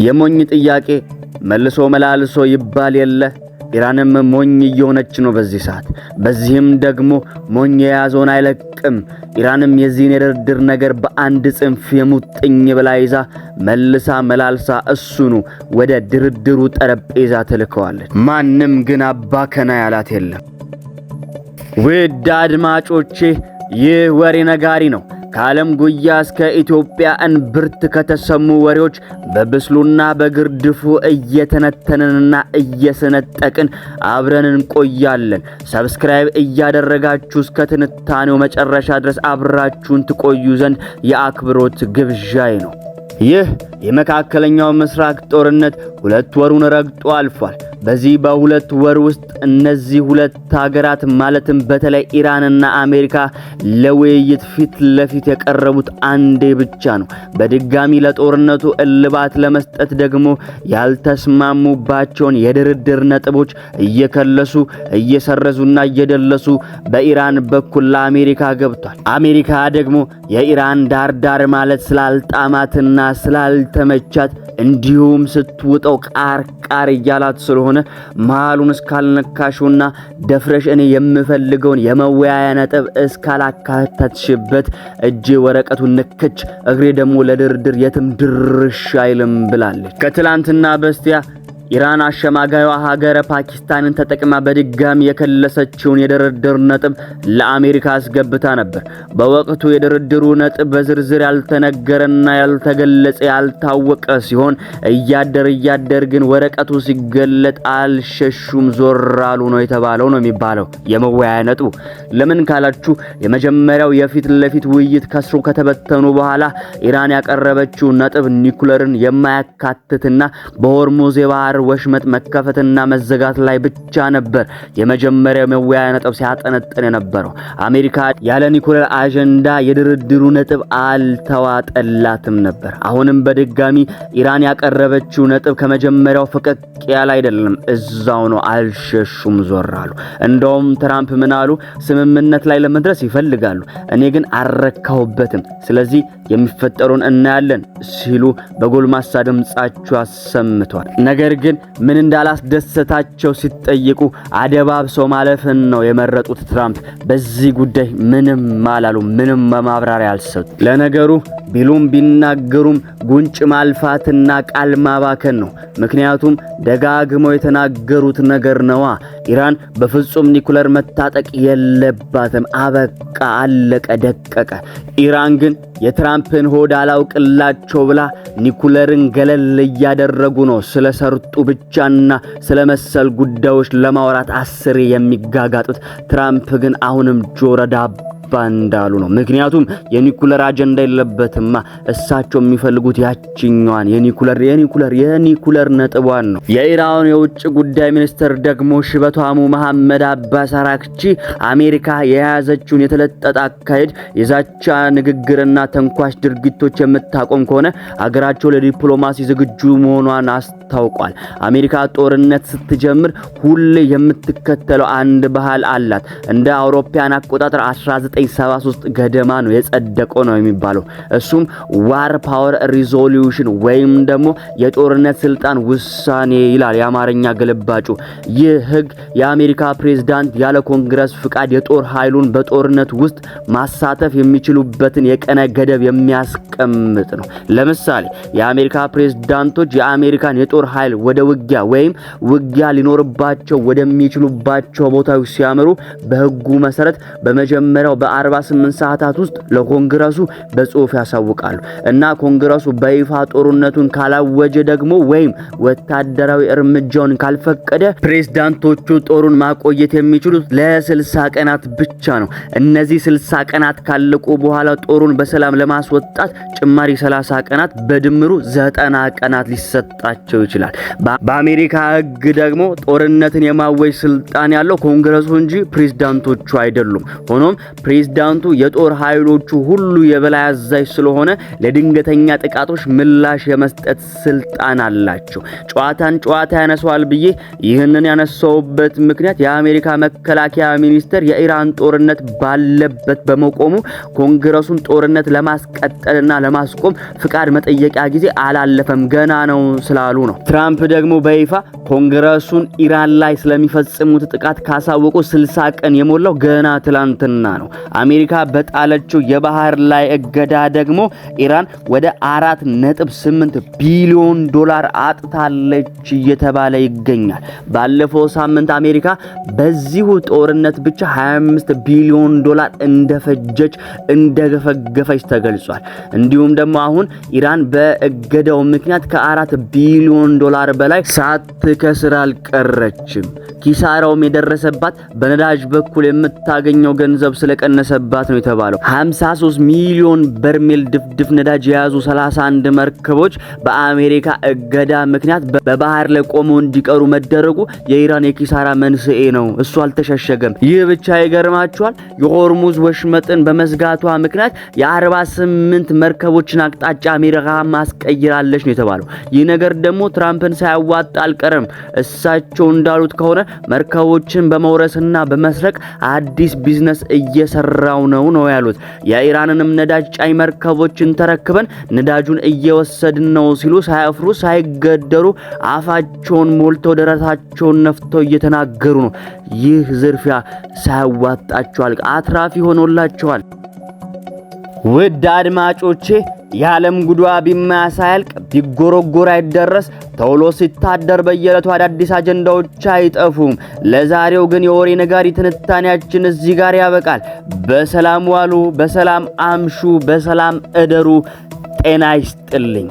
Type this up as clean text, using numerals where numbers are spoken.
የሞኝ ጥያቄ መልሶ መላልሶ ይባል የለ፣ ኢራንም ሞኝ እየሆነች ነው በዚህ ሰዓት። በዚህም ደግሞ ሞኝ የያዘውን አይለቅም። ኢራንም የዚህን የድርድር ነገር በአንድ ጽንፍ የሙጥኝ ብላ ይዛ መልሳ መላልሳ እሱኑ ወደ ድርድሩ ጠረጴዛ ትልከዋለች። ማንም ግን አባከና ያላት የለም። ውድ አድማጮቼ፣ ይህ ወሬ ነጋሪ ነው። ከዓለም ጉያ እስከ ኢትዮጵያ እንብርት ከተሰሙ ወሬዎች በብስሉና በግርድፉ እየተነተንንና እየሰነጠቅን አብረን እንቆያለን። Subscribe እያደረጋችሁ እስከ ትንታኔው መጨረሻ ድረስ አብራችሁን ትቆዩ ዘንድ የአክብሮት ግብዣዬ ነው። ይህ የመካከለኛው ምስራቅ ጦርነት 2 ወሩን ረግጦ አልፏል። በዚህ በ2 ወር ውስጥ እነዚህ ሁለት ሀገራት፣ ማለትም በተለይ ኢራንና አሜሪካ፣ ለውይይት ፊት ለፊት የቀረቡት አንዴ ብቻ ነው። በድጋሚ ለጦርነቱ እልባት ለመስጠት ደግሞ ያልተስማሙባቸውን የድርድር ነጥቦች እየከለሱ፣ እየሰረዙና እየደለሱ በኢራን በኩል ለአሜሪካ ገብቷል። አሜሪካ ደግሞ የኢራን ዳር ዳር ማለት ስላልጣማትና ስላልተመቻት፣ እንዲሁም ስትውጠው ቃር ቃር እያላት ስለሆነ፣ መሃሉን እስካልነካሽውና ደፍረሽ እኔ የምፈልገውን የመወያያ ነጥብ እስካላካተትሽበት እጄ ወረቀቱን ንክች፣ እግሬ ደግሞ ለድርድር የትም ድርሽ አይልም ብላለች። ከትላንትና በስቲያ ኢራን አሸማጋዩዋ ሀገረ ፓኪስታንን ተጠቅማ በድጋሚ የከለሰችውን የድርድር ነጥብ ለአሜሪካ አስገብታ ነበር። በወቅቱ የድርድሩ ነጥብ በዝርዝር ያልተነገረና ያልተገለጸ፣ ያልታወቀ ሲሆን፣ እያደር እያደር ግን ወረቀቱ ሲገለጥ አልሸሹም ዞር አሉ ነው የተባለው ነው የሚባለው የመወያያ ነጥቡ። ለምን ካላችሁ፣ የመጀመሪያው የፊት ለፊት ውይይት ከስሮ ከተበተኑ በኋላ ኢራን ያቀረበችው ነጥብ ኒኩለርን የማያካትትና በሆርሙዝ የባህር ወሽመጥ መከፈትና መዘጋት ላይ ብቻ ነበር የመጀመሪያው መወያያ ነጥብ ሲያጠነጥን የነበረው። አሜሪካ ያለ ኒኩለር አጀንዳ የድርድሩ ነጥብ አልተዋጠላትም ነበር። አሁንም በድጋሚ ኢራን ያቀረበችው ነጥብ ከመጀመሪያው ፈቀቅ ያለ አይደለም፣ እዛው ነው። አልሸሹም፣ ዞር አሉ። እንደውም ትራምፕ ምን አሉ? ስምምነት ላይ ለመድረስ ይፈልጋሉ፣ እኔ ግን አልረካሁበትም። ስለዚህ የሚፈጠረውን እናያለን ሲሉ በጎልማሳ ድምጻቸው አሰምቷል። ነገር ግን ምን እንዳላስደሰታቸው ሲጠየቁ አደባብሰው ማለፍን ነው የመረጡት። ትራምፕ በዚህ ጉዳይ ምንም አላሉ፣ ምንም ማብራሪያ አልሰጡ። ለነገሩ ቢሉም ቢናገሩም ጉንጭ ማልፋትና ቃል ማባከን ነው። ምክንያቱም ደጋግመው የተናገሩት ነገር ነዋ። ኢራን በፍጹም ኒኩለር መታጠቅ የለባትም። አበቃ፣ አለቀ፣ ደቀቀ። ኢራን ግን የትራምፕን ሆድ አላውቅላቸው ብላ ኒኩለርን ገለል እያደረጉ ነው ስለ ሰርጡ ብቻና ስለ መሰል ጉዳዮች ለማውራት አስሬ የሚጋጋጡት። ትራምፕ ግን አሁንም ጆሮ ዳባ እንዳሉ ነው። ምክንያቱም የኒኩለር አጀንዳ የለበትማ። እሳቸው የሚፈልጉት ያችኛዋን የኒኩለር የኒኩለር የኒኩለር ነጥቧን ነው። የኢራን የውጭ ጉዳይ ሚኒስትር ደግሞ ሽበታሙ መሐመድ አባስ አራክቺ አሜሪካ የያዘችውን የተለጠጠ አካሄድ፣ የዛቻ ንግግርና ተንኳሽ ድርጊቶች የምታቆም ከሆነ ሀገራቸው ለዲፕሎማሲ ዝግጁ መሆኗን አስታውቋል። አሜሪካ ጦርነት ስትጀምር ሁሌ የምትከተለው አንድ ባህል አላት። እንደ አውሮፓያን አቆጣጠር 1973 ገደማ ነው የጸደቀው ነው የሚባለው። እሱም War Power Resolution ወይም ደግሞ የጦርነት ስልጣን ውሳኔ ይላል የአማርኛ ግልባጩ። ይህ ህግ የአሜሪካ ፕሬዝዳንት ያለ ኮንግረስ ፍቃድ የጦር ኃይሉን በጦርነት ውስጥ ማሳተፍ የሚችሉበትን የቀነ ገደብ የሚያስቀምጥ ነው። ለምሳሌ የአሜሪካ ፕሬዝዳንቶች የአሜሪካን የጦር ኃይል ወደ ውጊያ ወይም ውጊያ ሊኖርባቸው ወደሚችሉባቸው ቦታዎች ሲያመሩ በህጉ መሰረት በመጀመሪያው በ48 ሰዓታት ውስጥ ለኮንግረሱ በጽሁፍ ያሳውቃሉ እና ኮንግረሱ በይፋ ጦርነቱን ካላወጀ ደግሞ ወይም ወታደራዊ እርምጃውን ካልፈቀደ ፕሬዝዳንቶቹ ጦሩን ማቆየት የሚችሉት ለ60 ቀናት ብቻ ነው። እነዚህ 60 ቀናት ካለቁ በኋላ ጦሩን በሰላም ለማስወጣት ጭማሪ 30 ቀናት፣ በድምሩ 90 ቀናት ሊሰጣቸው ይችላል። በአሜሪካ ህግ ደግሞ ጦርነትን የማወጅ ስልጣን ያለው ኮንግረሱ እንጂ ፕሬዝዳንቶቹ አይደሉም። ሆኖም ፕሬዝዳንቱ የጦር ኃይሎቹ ሁሉ የበላይ አዛዥ ስለሆነ ለድንገተኛ ጥቃቶች ምላሽ የመስጠት ስልጣን አላቸው። ጨዋታን ጨዋታ ያነሳዋል ብዬ ይህንን ያነሳውበት ምክንያት የአሜሪካ መከላከያ ሚኒስቴር የኢራን ጦርነት ባለበት በመቆሙ ኮንግረሱን ጦርነት ለማስቀጠልና ለማስቆም ፍቃድ መጠየቂያ ጊዜ አላለፈም፣ ገና ነው ስላሉ ነው። ትራምፕ ደግሞ በይፋ ኮንግረሱን ኢራን ላይ ስለሚፈጽሙት ጥቃት ካሳወቁ 60 ቀን የሞላው ገና ትላንትና ነው። አሜሪካ በጣለችው የባህር ላይ እገዳ ደግሞ ኢራን ወደ 4.8 ቢሊዮን ዶላር አጥታለች እየተባለ ይገኛል። ባለፈው ሳምንት አሜሪካ በዚሁ ጦርነት ብቻ 25 ቢሊዮን ዶላር እንደፈጀች፣ እንደገፈገፈች ተገልጿል። እንዲሁም ደግሞ አሁን ኢራን በእገዳው ምክንያት ከ4 ቢሊዮን ዶላር በላይ ሳትከስር አልቀረችም። ኪሳራውም የደረሰባት በነዳጅ በኩል የምታገኘው ገንዘብ ስለቀነሰባት ነው የተባለው። 53 ሚሊዮን በርሜል ድፍድፍ ነዳጅ የያዙ 31 መርከቦች በአሜሪካ እገዳ ምክንያት በባህር ላይ ቆመው እንዲቀሩ መደረጉ የኢራን የኪሳራ መንስኤ ነው። እሱ አልተሸሸገም። ይህ ብቻ ይገርማችኋል። የሆርሙዝ ወሽመጥን በመዝጋቷ ምክንያት የ48 መርከቦችን አቅጣጫ አሜሪካ ማስቀይራለች ነው የተባለው። ይህ ነገር ደግሞ ትራምፕን ሳያዋጣ አልቀረም። እሳቸው እንዳሉት ከሆነ መርከቦችን በመውረስና በመስረቅ አዲስ ቢዝነስ እየሰራው ነው ነው ያሉት። የኢራንንም ነዳጅ ጫኝ መርከቦችን ተረክበን ነዳጁን እየወሰድን ነው ሲሉ ሳያፍሩ ሳይገደሩ አፋቸውን ሞልተው ደረታቸውን ነፍተው እየተናገሩ ነው። ይህ ዝርፊያ ሳያዋጣቸዋል፣ አትራፊ ሆኖላቸዋል። ውድ አድማጮቼ፣ የዓለም ጉዷ ቢማ ሳያልቅ ቢጎረጎር አይደረስ፣ ተውሎ ሲታደር በየዕለቱ አዳዲስ አጀንዳዎች አይጠፉም። ለዛሬው ግን የወሬ ነጋሪ ትንታኔያችን እዚህ ጋር ያበቃል። በሰላም ዋሉ፣ በሰላም አምሹ፣ በሰላም እደሩ። ጤና ይስጥልኝ።